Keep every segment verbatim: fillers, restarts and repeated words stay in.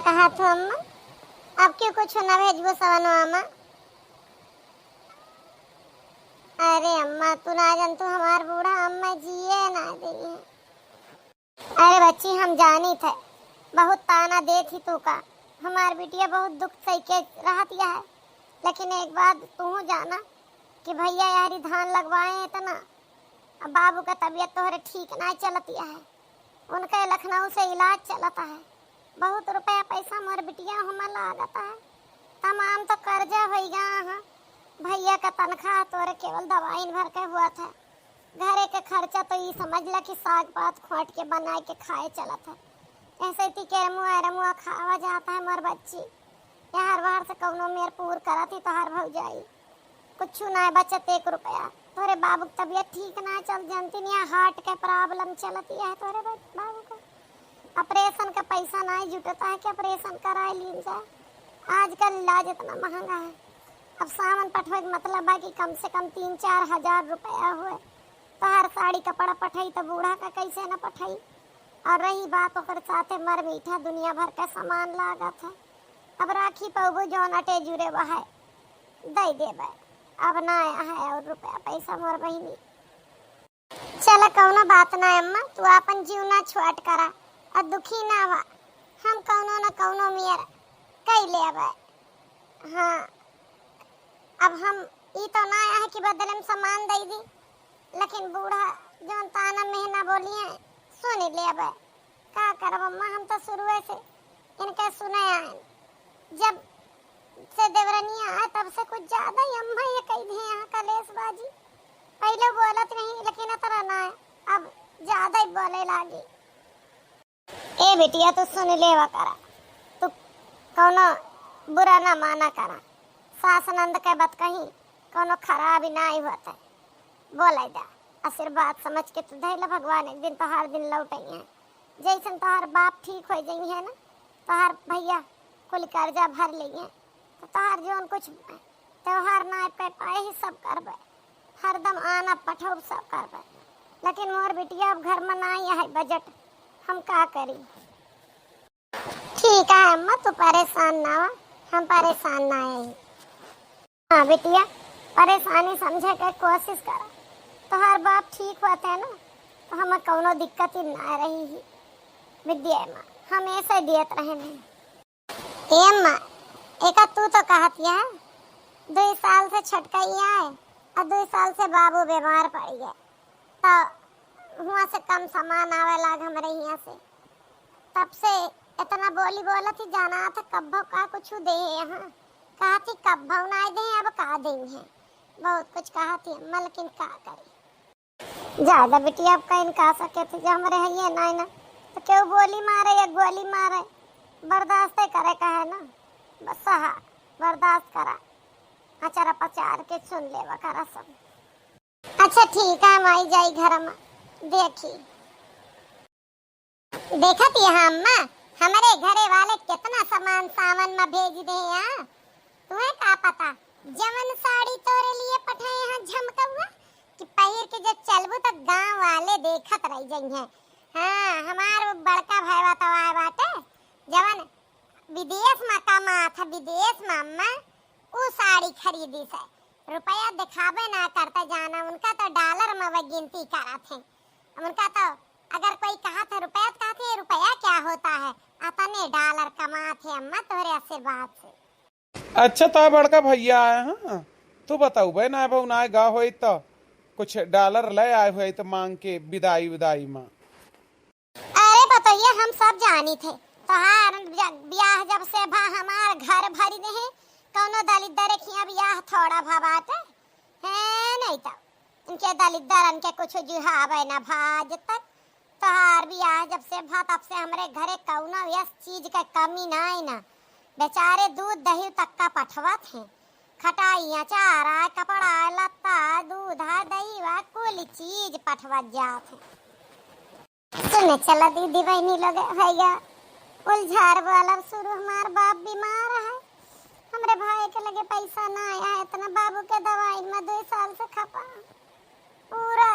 कहा थो अम्मा, अब क्यों कुछ ना भेजबो सवनवा में? अरे अम्मा, तू ना जान, तू हमार बूढ़ा अम्मा जिए ना दे। अरे बच्ची, हम जानी थे, बहुत ताना देत ही तू का। हमार बिटिया बहुत दुख सही के रहत यह है, लेकिन एक बात तू जाना कि भैया यारी धान लगवाए इतना, अब बाबू का तबीयत तोहरे ठीक ना चलत यह है। उनके लखनऊ से इलाज चलत है, बहुत रुपया पैसा मोर बिटिया हमें लागत है, तमाम तो कर्जा होई गा है। भैया का तनख्वाह तोरे केवल दवाइन भर के हुआ था, घरे के खर्चा तो ई समझ ला कि साग पात खोट के बनाए के खाए चलत है। ऐसे ती केरमुआ एरमुआ खावा जाता है मोर बच्ची। यार बाहर से कौनो मेर पूर करत ही तोहार भौजाई। कुछ ना बचत एक रुपया। तोरे बाबू की तबीयत ठीक ना चल, जानती नहीं, हार्ट के प्रॉब्लम चलती है तोरे बा-, बाबू का। ऑपरेशन का पैसा ना जुटता है कि ऑपरेशन कराए लीन जाए। आजकल इलाज इतना महंगा है। अब सावन पठवे के मतलब बा कि कम से कम तीन चार हजार रुपया हुए। तोहार साड़ी कपड़ा पठाई तो बूढ़ा का कैसे न पठाई। और रही बात ओकर साथे मर मीठा दुनिया भर का सामान लागत है। अब राखी पौबो जौन अटे जुरे वह है, दे देबे। अब ना आया है और रुपया पैसा मोर बहिनी। चल कौनो बात ना अम्मा, तू आपन जीव ना छोट करा और दुखी ना हुआ। हम कौनो न कौनो मेर कई लेबे। हाँ, अब हम ई तो ना है कि बदले में सामान दे दी, लेकिन बूढ़ा जौन ताना मेहना बोली है, सुन लेबे। का करब अम्मा, हम तो शुरुए से इनके सुने आए। जब से देवरनिया आए तब से कुछ ज्यादा ही अम्मा ये कही दिए यहाँ कलेशबाजी। पहले बोलत नहीं लेकिन इतना ना है, अब ज्यादा ही बोले लागी। ए बिटिया, तू सुन लेवा करा, तू कौनो बुरा ना माना करा। सास नंद के बात कहीं कौनो खराबी ना आई होत है। बोले दा, आशीर्वाद समझ के तू धैला, भगवान एक दिन तोहार दिन लौटई है। जैसन तोहार बाप ठीक हो जाई है ना, तोहार भैया कुल कर्जा भर लेई है, तो तोहार जौन कुछ त्योहार ना कर पाए ही सब करबे, हरदम आना पठौब सब करबे, लेकिन मोर बिटिया अब घर में ना है बजट, हम का करी? ठीक है अम्मा, तू परेशान ना हो, हम परेशान ना है। हाँ बिटिया, परेशानी समझे के कोशिश करा। तोहार बाप ठीक होते ना, तो हमें कौनो दिक्कत ही ना रही ही। विद्या अम्मा, हम ऐसे दियत रहे नहीं। ए अम्मा, एका तू तो कहत यह, दुई साल से छटकई आए और दुई साल से बाबू बीमार पड़ गए, तो हुआ से कम सामान आवे लाग हमरे हियाँ से। तब से इतना बोली बोलत ही, जाना था कब्बो का कुछ दे यहाँ, कहत ही कब्बो ना दे, अब का दे हैं। बहुत कुछ कहत ही अम्मा, लेकिन का करी। ज्यादा बिटिया अब कहीं का सके थे, जो हमरे है ये नाई ना, तो केहू बोली मारे या गोली मारे, बर्दाश्त करे का है ना, बस सहा, बर्दाश्त करा, अचारा पचार के सुन लेवा करा सब। अच्छा ठीक है, हम आई जाई घर में, देखी। देखत यहाँ अम्मा, हमरे घरे वाले कितना सामान सावन में भेज दे यहाँ। तुम्हें का पता, जवन साड़ी तोरे लिए पठाए हैं झमकौआ, कि पहिर के जब चलबू तो गांव वाले देखत रह जइहें। हाँ, हमार वो बड़का भाईवा तो आए बाटे, जवन विदेश में कमात है, विदेश में अम्मा, ऊ साड़ी खरीदी से। रुपया दिखाबे ना करते जाना, उनका तो डॉलर में वो गिनती करत हैं। उनका तो अगर कोई कहत है रुपया, तो कहत है, "ये रुपया क्या होता है? अतने डॉलर कमात है अम्मा तोहरे आशीर्वाद से।" अच्छा, तो बड़का भैया आए हैं, तू बताऊ बे ना, बहु ना गा होई तो कुछ डॉलर ले आए हुए तो मांग के विदाई विदाई में। अरे बतैया, हम सब जानी थे, तोहार ज-, ब्याह जब से भा हमार घर भरी दे, कौनो दलिद्दर के यहाँ ब्याह थोड़ा भा बाटे, है नहीं तो इनके दलिद्दरन के कुछ जुहावे न भा आज तक। तोहार बियाह जब से भा तब से हमरे घरे कौनो यस चीज के कमी नाई ना। बेचारे दूध दही तक का पठवत हैं। खटाई, अचार, कपड़ा, लत्ता, दूध, दही, वा कुल चीज पठवत जात हैं। सुने चला दीदी बहनी लोग, भैया उलझार वाला शुरू हमार बाप बीमार है। हमरे भाई के लगे पैसा ना आया है इतना, बाबू के दवाई में दो साल से खपा। पूरा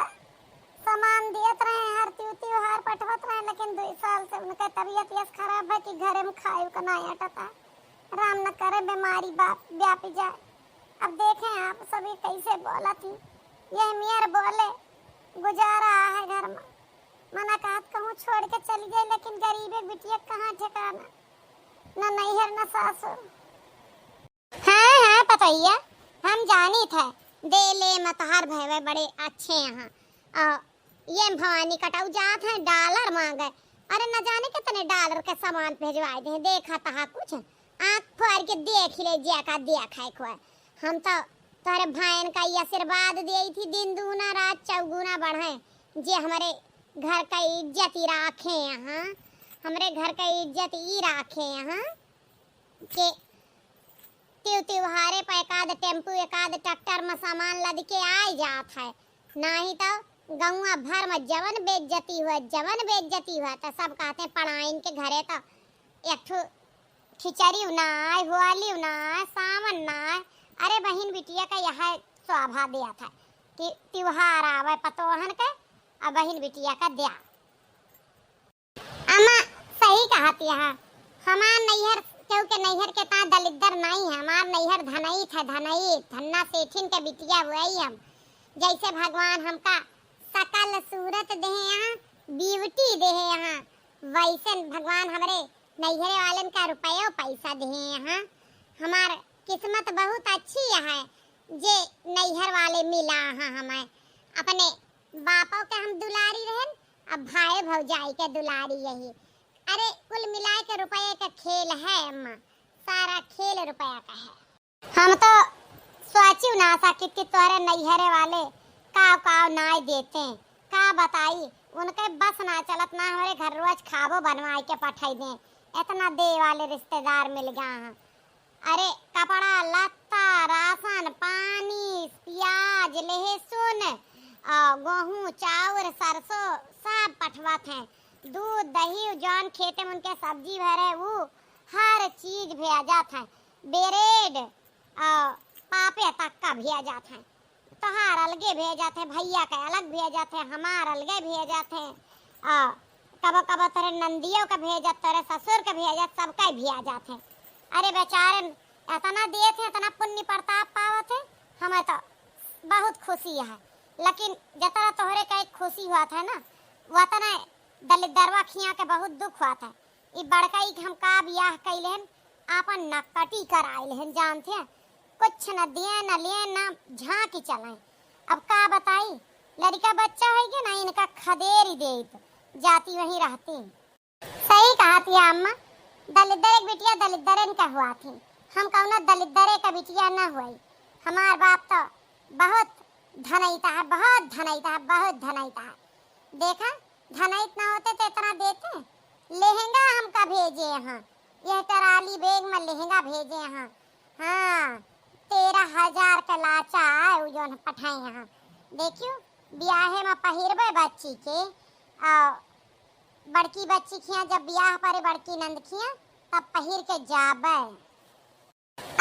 सामान देत रहे, हर त्यू त्योहार पठवत रहे, लेकिन दुई साल से उनके तबियत यस खराब है कि घरे में खाए का ना अटता। राम न करे बीमारी बाप व्यापी जाए। अब देखें आप सभी कैसे बोलत ही। यह मेर बोले गुजारा है घर में। मना कहत कहूँ छोड़ के चली जाए, लेकिन गरीबे बिटिया कहाँ ठिकाना, न नैहर न सासुर। हाँ, हाँ, पतोहिया, हम जानित है, दे ले मतोहार भैवे बड़े अच्छे यहाँ। आ, ये भवानी कटाऊ जात है, डॉलर मांगे। अरे, न जाने कितने डॉलर के सामान भेजवाए दे, देखा तहा कुछ, आँख फाड़ के देख ले, ज्या का देखा एक बार। हम तो तोहरे भाईन का ये आशीर्वाद दिए थी, दिन दूना रात चौगुना बढ़े, जे हमरे घर का इज्जत ही राखे यहाँ, हमरे घर का इज्जत ही राखे यहाँ। के त्यू त्योहारे पर एकाध टेम्पू, एकाध ट्रैक्टर में सामान लद के आए जात है, नाही तो गौवा भर में जवन बेइज्जती हुआ, जवन बेइज्जती हुआ, तो सब कहते पढ़ाइन के घरे तो एक ठो खिचड़ी ना आए, होली ना आए, सावन ना आए। अरे बहिन बिटिया का यह शोभा दिया था कि त्योहार आवे पतोहन के, अब बहिन बिटिया का द्या। अम्मा सही कहत यहाँ, हमार नैहर केहू के नैहर के ता दलिद्दर नहीं है, हमार नैहर धनईत है, धनईत, धन्ना सेठिन के बिटिया हुई हम। जैसे भगवान हमका सकल सूरत देहे यहाँ, ब्यूटी देहे यहाँ, वैसन भगवान हमरे नैहरे वालन का रुपयो पैसा देहे यहाँ। हमार किस्मत बहुत अच्छी है जे नैहर वाले मिला है हमें। अपने बापो के हम दुलारी रहन, अब भाई भौजाई के दुलारी यही। अरे कुल मिलाए के रुपये का खेल है अम्मा, सारा खेल रुपया का है। हम तो सोचियो ना सकित कि तोहरे नैहरे वाले काव काव नाय देते। का बताई, उनके बस ना चलत ना हमरे घर रोज खाबो बनवाए के पठाई दे। इतना दे वाले रिश्तेदार मिल गया हैं। अरे कपड़ा लत्ता, राशन पानी, प्याज, लहसुन, आ, गेहूं, चाउर, सरसों सब पठवत हैं। दूध, दही, जौन खेते में उनके सब्जी भरे, ऊ हर चीज भेजत हैं। ब्रेड, आ, पापे तक का भेजत हैं। तोहार अलगे भेजत हैं, भैया के अलग भेजत हैं, हमार अलगे भेजत हैं। आ, कबो कबो तोरे नंदियो के भेजत, तोरे ससुर के भेजत, सबका भेजत हैं। अरे बेचारे इतना देत हैं, इतना पुण्य प्रताप पावत हैं, हमें तो बहुत खुशी है। लेकिन जितना तोहरे का एक खुशी हुआ था ना, वतना दलिद्दरवा खिया के बहुत दुख हुआ था। ई बड़का ई हम का बियाह कइले हन, आपन नकटी कराइले हन, जानते हैं? कुछ न दिए, न लिए, न झांकी चलाए। अब का बताई, लड़का बच्चा होई के ना, इनका खदेरी देत, जाती वहीं रहती। सही कहत या अम्मा, दलिद्दर एक बिटिया दलिद्दरन का हुआ थी, हम कौनो दलिद्दरे का बिटिया ना हुई। हमार बाप तो बहुत धनैता है, बहुत धनैता है, बहुत धनैता है। देखा, धनैत ना होते तो इतना देते। लहंगा हमका भेजे हैं, यह ट्राली बैग में लहंगा भेजे हैं। हाँ, तेरह हजार का लाचा है, उ जौन पठाए हैं। देखियो, ब्याहे में पहिरबे बच्ची के, आ बड़की बच्ची खिया जब ब्याह परे बड़की नंद खिया, तब पहिर के जाबे।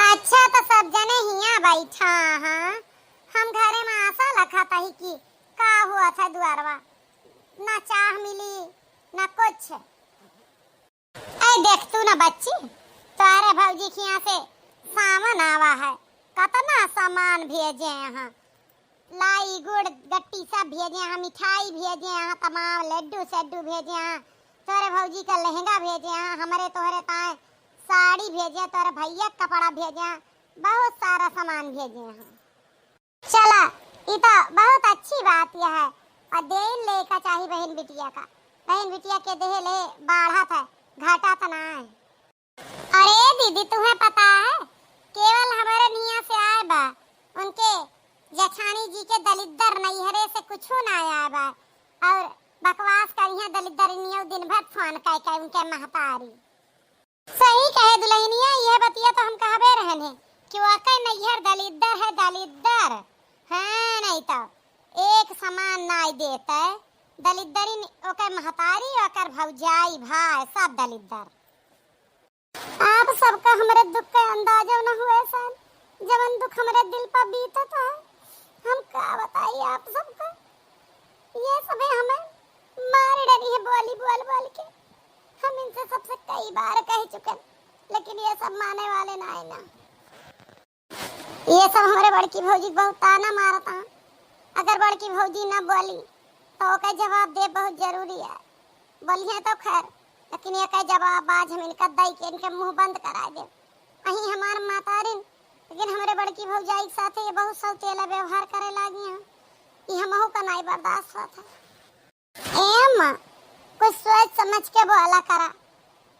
अच्छा, तो सब जने हियाँ बैठा हाँ, हम घरे में आशा लखत ही कि का हुआ था दुआरवा, ना चाह मिली ना कुछ। ऐ देख तू ना बच्ची, तोहरे भौजी खिया से सावन आवा है, कतना सामान भेजे हैं, लाई, गुड़, गट्टी सब भेजे हैं, मिठाई भेजे हैं, तमाम लड्डू सड्डू भेजे हैं, तोरे भौजी का लहंगा भेजे हैं, हमरे तोहरे ताए साड़ी भेजे हैं, तोरे भैया का कपड़ा भेजे हैं, बहुत सारा सामान भेजे हैं। चला, ई तो बहुत अच्छी बात यह है, और देन ले का चाही बहन बिटिया का, बहन बिटिया के देह ले बाढ़त है, घटत ना है। अरे दीदी, तुम्हें पता है, केवल हमारे निया से आए बा, उनके जेठानी जी के दलिद्दर नैहरे से कुछो ना आए बा, और बकवास करिया दलिद्दर नियो दिन भर फोन कह के उनके महतारी। सही कहे दुल्हनिया, यह बतिया तो हम कहबे रहन है कि वाकई नैहर दलिद्दर है, दलिद्दर। हाँ, नहीं तो एक समान नाई देते, दलिद्दरिन ओकर महतारी, ओकर भौजाई, भाई, सब दलिद्दर। आप सबका हमरे दुख का अंदाजा न हुए सन, जवन दुख हमरे दिल पर बीतत है, हम का बताई आप सबका। ये सबे हमें मार डरी है बोली बोल बोल के। हम इनसे सबसे कई बार कह चुके हैं, लेकिन ये सब माने वाले ना है ना। ये सब हमरे बड़की भौजी के बहुत ताना मारत हैं। अगर बड़की भौजी ना बोली तो ओके जवाब दे बहुत जरूरी है। बोलिए तो खैर, लेकिन एके जवाब आज हम इनका दई के इनके मुंह बंद कराए देब। अहीं हमार मातारिन, लेकिन हमरे बड़की भौजाई के साथे ये बहुत सौतेला व्यवहार करे लागी हैं। ई हमहू का नाई बर्दाश्त होत है। ए अम्मा, कुछ सोच समझ के बोला करा।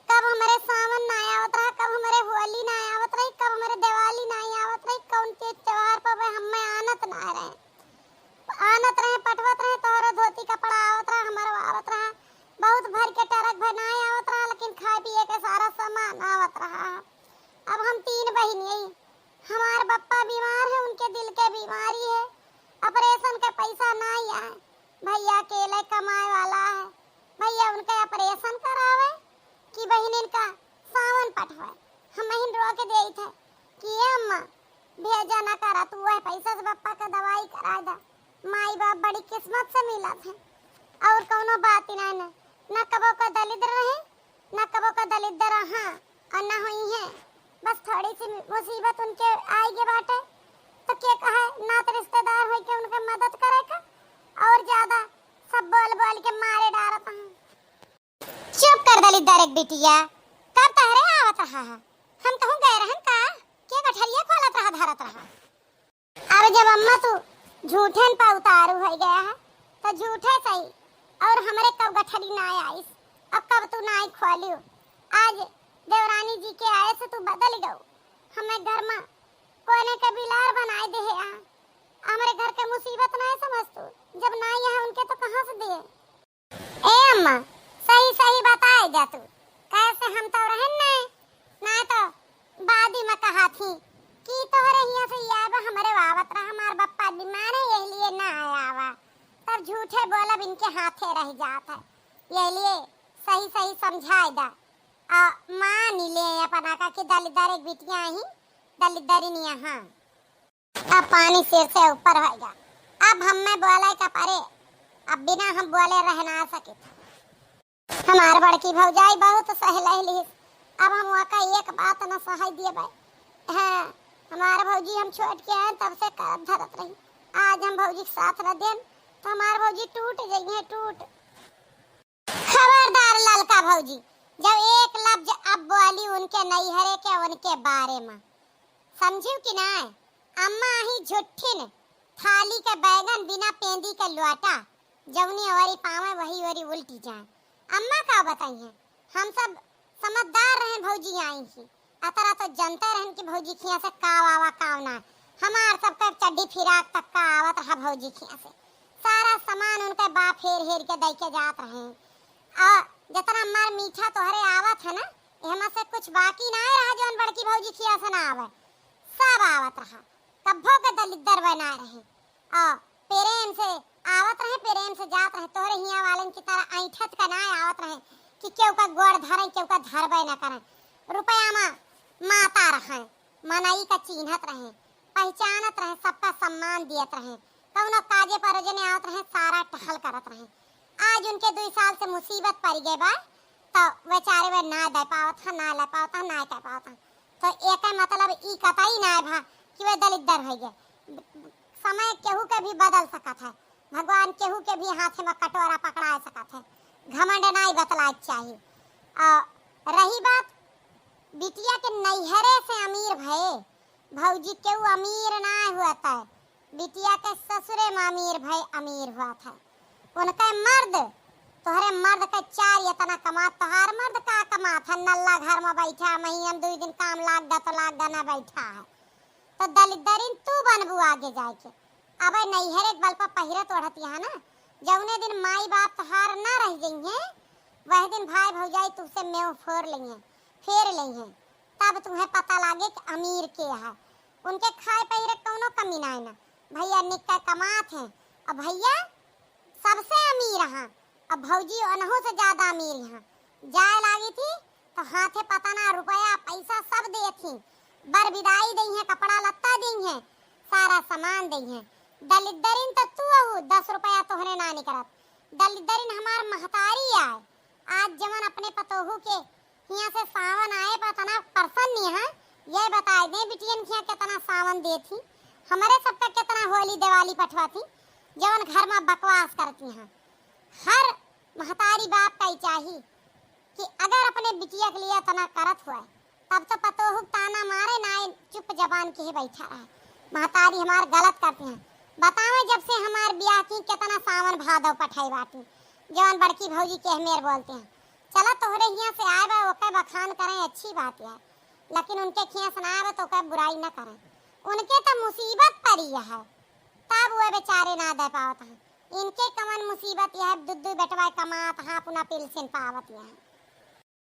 कब हमरे सावन ना आवत रहा, कब हमरे होली ना आवत रही, कब हमरे दिवाली ना आवत रही, कौन चीज त्योहार पर वे हमें आनत ना रहे। आनत रहे, पटवत रहे, तोहरो धोती कपड़ा आवत रहा, हमरो आवत रहा, बहुत भर के ट्रक भर ना आवत रहा, लेकिन खाए पिए के सारा सामान आवत रहा। अब हम तीन बहिन यही, हमार बप्पा बीमार है, उनके दिल के बीमारी है, ऑपरेशन के पैसा ना आए। भैया अकेले कमाए वाला है, भैया उनका ऑपरेशन करावे कि बहिनिन का सावन पठवे। हम बहिन रो के देई थे कि ये अम्मा, भेजा ना करा, तू वह पैसा से बप्पा का दवाई कराए दा। माई बाप बड़ी किस्मत से मिला थे, और कौनो बात ही नहीं ना, ना कबो का दलिद्र रहे, ना कबो का दलिद्र रहा। और ना होई है, बस थोड़ी सी मुसीबत उनके आई के बाटे, तो के कहे नात रिश्तेदार होई के उनके मदद करे का, और ज्यादा सब बोल बोल के मारे डारत हैं। चुप कर दलिद्दर एक बिटिया, कब तहरे आवत रहा है? हम कहूँ गए रहन का? के गठरिया खोलत रहा, धरत रहा? अब जब अम्मा तू झूठन पर उतारू हो गया है, तो झूठे सही, और हमरे कब गठरी ना आइस, अब कब तू ना खोलियो। आज देवरानी जी के आए से तू बदल गऊ। हमें घर में कोने के बिलार बनाए दे है। आ हमरे घर के मुसीबत ना समझ तू, जब ना यहाँ उनके तो कहाँ से दे? ए अम्मा, सही सही बताए जा तू, कैसे हम तो रहन नहीं, ना तो बादी में कहा थी कि तोहरे हियाँ से ये आवा, हमरे आवत रहा, हमार बप्पा बीमार है, यही लिए ना आवा। तब झूठे बोलब इनके हाथे रह जात है, यही लिए सही सही समझाए दा। आ मान ले अपना का कि दलिद्दर एक बिटिया ही, दलिद्दरिन यहाँ। अब पानी सिर से ऊपर होएगा। अब हमें बोले का परे, अब बिना हम बोले रह ना सकित। हमार बड़की भौजाई बहुत सह लहलिस, अब हम वका एक बात न सहै दिए भाई। हाँ, हमार भौजी हम छोट के हैं तब से करत धरत रही, आज हम भौजी के साथ न देन तो हमार भौजी टूट जइहे, टूट। खबरदार ललका भौजी, जब एक लफ्ज अब बोली उनके नैहरे के, उनके बारे में, समझियो कि नाय? अम्मा ही झुट्ठिन, थाली के बैगन बिना पेंदी के लोटा, जौनी ओरी पावे वही ओरी उल्टी जाए। अम्मा का बताई है, हम सब समझदार रहे भौजी आई ही, अतरा तो जनते रहन कि भौजी खिया से का आवा का ना। हमार सबके चड्डी फिराक तक का आवत रहा भौजी खिया से, सारा सामान उनके बाप हेर हेर के दे के जात रहे। और जितना मार मीठा तोहरे आवत है ना, एहमा से कुछ बाकी ना रहा जौन बड़की भौजी खिया से ना आवे, सब आवत रहा, कब्बो के दलिद्दर बना रहे। और प्रेम से आवत रहे, प्रेम से जात रहे, तोहरे हिया वालन की तरह ऐंठत का ना आवत रहे कि केहू का गोड़ धरे, केहू का धरबे न करे। रुपया मा माता रहे, मनई का चीन्हत रहे, पहचानत रहे, सबका सम्मान दियत रहे, कौनो काजे परोजने आवत रहे, सारा टहल करत रहे। आज उनके दुई साल से मुसीबत पड़ गए बा, तो बेचारे वे ना दे पावत है, ना ले पावत है, ना कह पावत है। तो एकर मतलब ई कतई ना भा कि वे दलिद्दर होइ गए। समय केहू के भी बदल सकत है, भगवान केहू के भी हाथे में कटोरा पकड़ाए सकत है। घमंड नाई बतलाए के चाही। और रही बात बिटिया के नैहरे से अमीर भए, भौजी केहू अमीर ना हुआ था, बिटिया के ससुरे में अमीर भए अमीर हुआ था। उनके मर्द, तोहरे मर्द के चार इतना कमात, तोहार मर्द का कमात है? नल्ला घर में बैठा, महीना में दुई दिन काम लाग गा तो लाग गा ना बैठा है। तो दलिद्दरिन तू बनबू आगे जाए के। अब नैहरे के बल पर पहिरत ओढ़त यहाँ ना, जौने दिन माई बाप तोहार ना रह जइहें, वह दिन भाई भौजाई तुझसे मेव फोर लेंगे, फेर लेंगे, तब तुम्हें पता लागे कि अमीर के है। उनके खाए पहिरे कौनो कमी ना है ना। भैया निक्का कमात हैं, और भैया सबसे अमीर हैं, और भौजी उनहू से ज्यादा अमीर हैं। जाए लागी थी तो हाथे पता ना रुपया पैसा सब दे थी, बर विदाई दई है, कपड़ा लत्ता दई है, सारा सामान दई है। दलिद्दरिन त तू अहू, दस रुपया तोहरे ना निकरत। दलिद्दरिन हमार महतारी आए, आज जवन अपने पतोहू के हियां से सावन आए पर इतना प्रसन्न है, यह बताए दे बिटियन खिया कितना सावन देत ही, हमरे सबका कितना होली दिवाली पठवा थी, जवन घर में बकवास करती हैं। हर महतारी बाप का ही चाही कि अगर अपने बिटिया के लिए इतना करत हुआ, तब तो पतोहू ताना मारे ना, चुप जबान के ही बैठा रहे। महतारी हमार गलत करती हैं, बतावे जब से हमार ब्याह की कितना सावन भादव पठाई बाटी, जवन बड़की भौजी के हमेर बोलते हैं। चला तोहरे हियां से आए बा, ओके बखान करें, अच्छी बात है, लेकिन उनके खिया से ना आवे तो ओके बुराई न करें। उनके तो मुसीबत पड़ी है, तब वो बेचारे ना दे पावत हैं। इनके कवन मुसीबत यह दू दू बेटवा कमात हाँ अपना पेंशन पावत यह।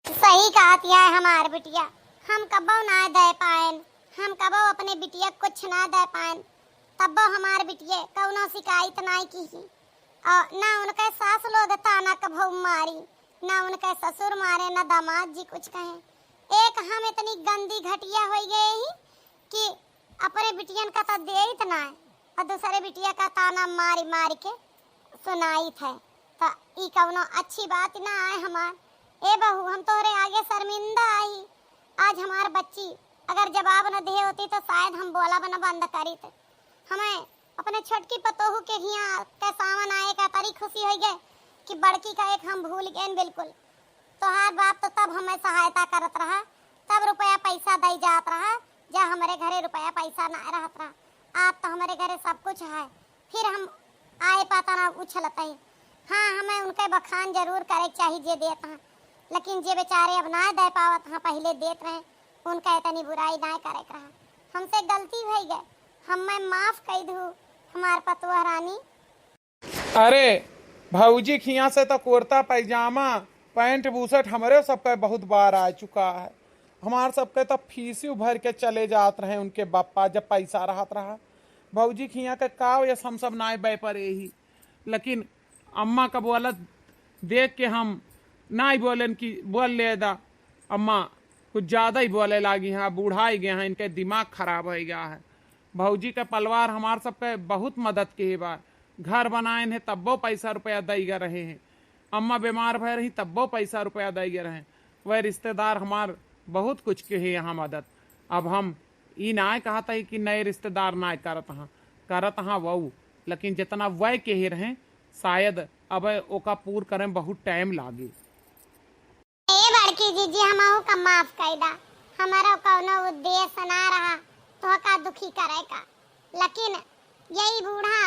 सही कहत यह हमार बिटिया, हम कबो ना दे पाएन, हम कबो अपने बिटिया कुछ ना दे पाएन, तब्बो हमार बिटिया कौनो शिकायत ना की ही। और ना उनके सास लोग ताना कभो मारी, ना उनके ससुर मारे, ना दामाद जी कुछ कहे। एक हम इतनी गंदी घटिया हो गए ही कि अपने बिटियन का तो देत ना है और दूसरे बिटिया का ताना मारी मारी के सुनाइत है, तो ई कौनो अच्छी बात ना आए हमार। ए बहू, हम तोहरे आगे शर्मिंदा आई। आज हमार बच्ची अगर जवाब न दे होती तो शायद हम बोला बना बंद करीत। हमें अपने छोटकी पतोहू के हिया के सावन आए का तरी खुशी हो गए कि बड़की का एक हम भूल गए बिल्कुल। तोहार बाप तो तब हमें सहायता करत रहा, तब रुपया पैसा दई जात रहा, जा हमरे घरे रुपया पैसा ना रहत रहा। आज तो हमरे घरे सब कुछ है, फिर हम आए पता ना उछलत ही। हाँ, हमें उनके बखान जरूर करे के चाही जे देत हैं, लेकिन जे बेचारे अब ना दे पावत हैं, पहले देत रहे, उनका इतनी बुराई ना करे के रहा। हमसे गलती भई गए, हमें माफ कर दू हमार पतोह रानी। अरे, भौजी खिया से तो कुर्ता पैजामा, पैंट बुशर्ट हमरे सबके बहुत बार आ चुका है। हमार सबके तो फीसियो भर के चले जात रहे उनके बप्पा, जब पैसा रहत रहा। भौजी खिया के का यस हम सब नाय बे परे ही। लेकिन अम्मा का बोलत देख के हम नाय बोलेन कि बोल ले दा। अम्मा कुछ ज्यादा ही बोले लागी हैं, बूढ़ा ही गए हैं, इनके दिमाग खराब हो गया है। भौजी के पलवार हमार सबके बहुत मदद के बा। घर बनाएन है तब्बो पैसा रुपया दई ग रहे हैं। अम्मा बीमार भय रही तब्बो पैसा रुपया दई ग रहे हैं। वह रिश्तेदार हमार बहुत कुछ के है यहाँ मदद। अब हम ई नाय कहत है कि नए रिश्तेदार नाय करत हाँ, करत हाँ वऊ, लेकिन जितना वह के रहे शायद अब ओका पूर करे में बहुत टाइम लागे। ए बड़की जीजी, हमहू का माफ कर दा, हमारा कौनो उद्देश्य ना रहा तोहका दुखी करे का, लेकिन यही बूढ़ा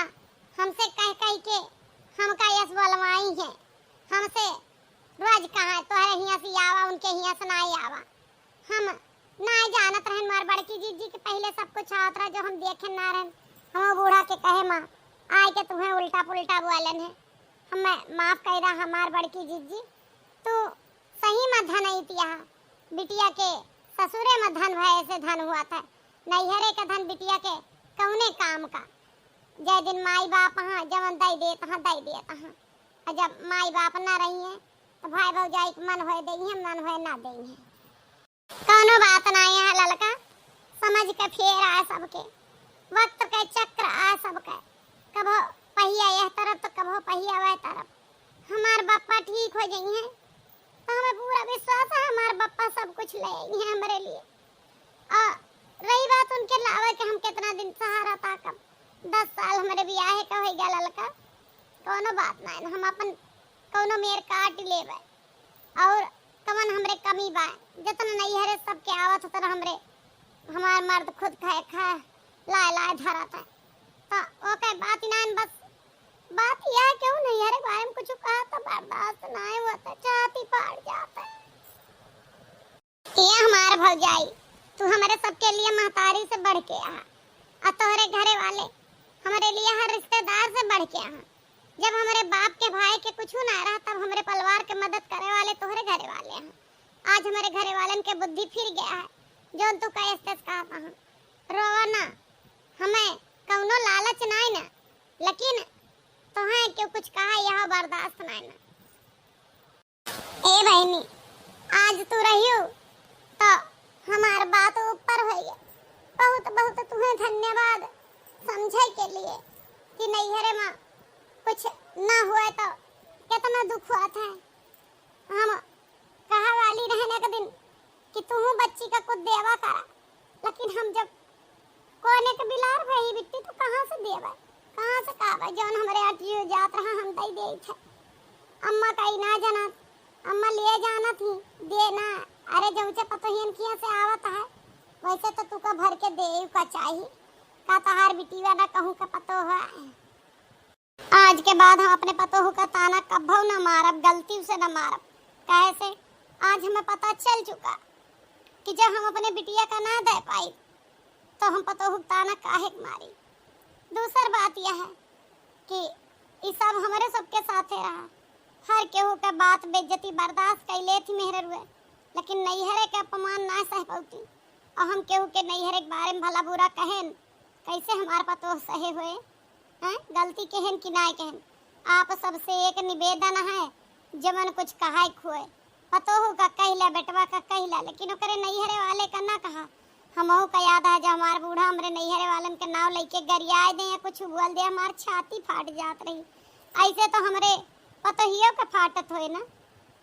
हमसे कह कह के हमका यस बोलवाई है, हमसे रोज कहा तोहरे हिया से आवा, उनके हिया से ना आवा। हम ना जानत रहन हमार बड़की जीजी के पहले सब कुछ आवत रहा जो हम देखे ना रहन। हम बूढ़ा के कहे माँ आए के तुम्हें उल्टा पुल्टा बोलन है, हमें माफ कर दा हमार बड़की जीजी। तू सही में धन अइतिया, बिटिया के ससुरे में धन भय से धन हुआ था, नैहरे का धन बिटिया के कौने काम का। जय दिन माई बाप हाँ जवन दई देत हाँ दई देत हाँ, और जब माई बाप ना रही है तो भाई भौजाई के मन होए दई है, मन होए ना दई है। कौनो बात ना यहाँ ललका, समझ के फेर आए सबके, वक्त के चक्र आए सबके, कभो पहिया यह तरफ तो कभो पहिया वह तरफ। हमार बप्पा ठीक हो जाई हैं, तो हमें पूरा विश्वास है हमार बप्पा सब कुछ ले आई हैं हमरे लिए। और रही बात उनके लावे के हम कितना दिन सहारा ताकब, दस साल हमरे बियाहे का हो गया ललका, कौनो बात ना है, हम अपन कौनो मेर काट लेबे। और कवन हमरे कमी बा, जतना नैहरे सबके आवत होत हमरे, हमार मर्द खुद खाए खाए लाए लाए धरत है। तो ओके बात ही ना, बस बात यह है, केहू नैहरे के बारे में कुछ कहा तो बर्दाश्त ना होता, छाती फाड़ जाता है। ये हमार भौजाई, तू हमरे सबके लिए महतारी से बढ़ के आ, और तोहरे घरे वाले हमरे लिए हर रिश्तेदार से बढ़ के आ। जब हमरे बाप के भाई के कुछ ना रहा, तब हमरे परिवार के मदद करे वाले तोहरे घरे वाले हैं। आज हमरे घरे वालन के बुद्धि फिर गया है, जौन तू कहे से कहा था। रोवा ना, हमें कौनो लालच नाय ना, लेकिन तोहें क्यों कुछ कहा यह बर्दाश्त नाय ना। ए बहनी, आज तू रहियो तो हमार बात ऊपर होइए। बहुत बहुत तुम्हें धन्यवाद समझे के लिए। कि नैहरे मा कुछ ना हुए तो कितना दुख होत है। हम कहा वाली रहन एक दिन कि तुहू बच्ची का कुछ देवा करा, लेकिन हम जब कोने के बिलार भई बिट्टी तो कहाँ से देवा, कहाँ से काबा, जौन हमरे अटियो जात रहा हम दई देई थे। अम्मा का ई ना जानत, अम्मा ले जानत ही, दे ना। अरे जौचे पतोहियन किया से आवत है, वैसे तो तू का भर के देव का चाही, का तहार बिटिया ना कहूँ का पतो है। आज के बाद हम अपने पतोहू का ताना कब्बो न मारब, गलती से न मारब। काहे से आज हमें पता चल चुका कि जब हम अपने बिटिया का ना दे पाई तो हम पतोहू का ताना काहे के मारी। दूसर बात यह है कि ई सब हमरे सबके साथे रहा। हर केहू के बात बेइज्जती बर्दाश्त कैले थी मेहररुए, लेकिन नैहरे के अपमान ना सह पौती। और हम केहू के नैहरे के बारे में भला बुरा कहेन, कैसे हमार पतोह सहे हुए? हैं? गलती केहन कि नाय केहन? आप सबसे एक निवेदन है, जमन कुछ कहाए खुए, पतोहू का कहिला, बेटवा का कहिला, लेकिन ओकरे नैहरे वाले का ना कहा। हमहू का याद है, जब हमार बूढ़ा हमरे नैहरे वालन के नाव लेके गरियाए दे या कुछ बोल दे, हमार छाती फाट जात रही। ऐसे तो हमरे पतोहियो का फाटत होए ना,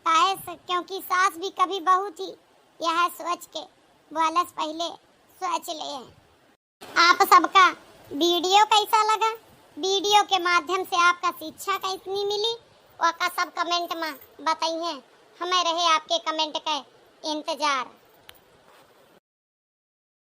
काहे से, क्योंकि सास भी कभी बहू थी, यह सोच के बोलस, पहले सोच ले। आप सबका वीडियो कैसा लगा? वीडियो के माध्यम से आपका शिक्षा कैसनी मिली, ओका सब कमेंट में बताइए। हमें रहे आपके कमेंट का इंतजार।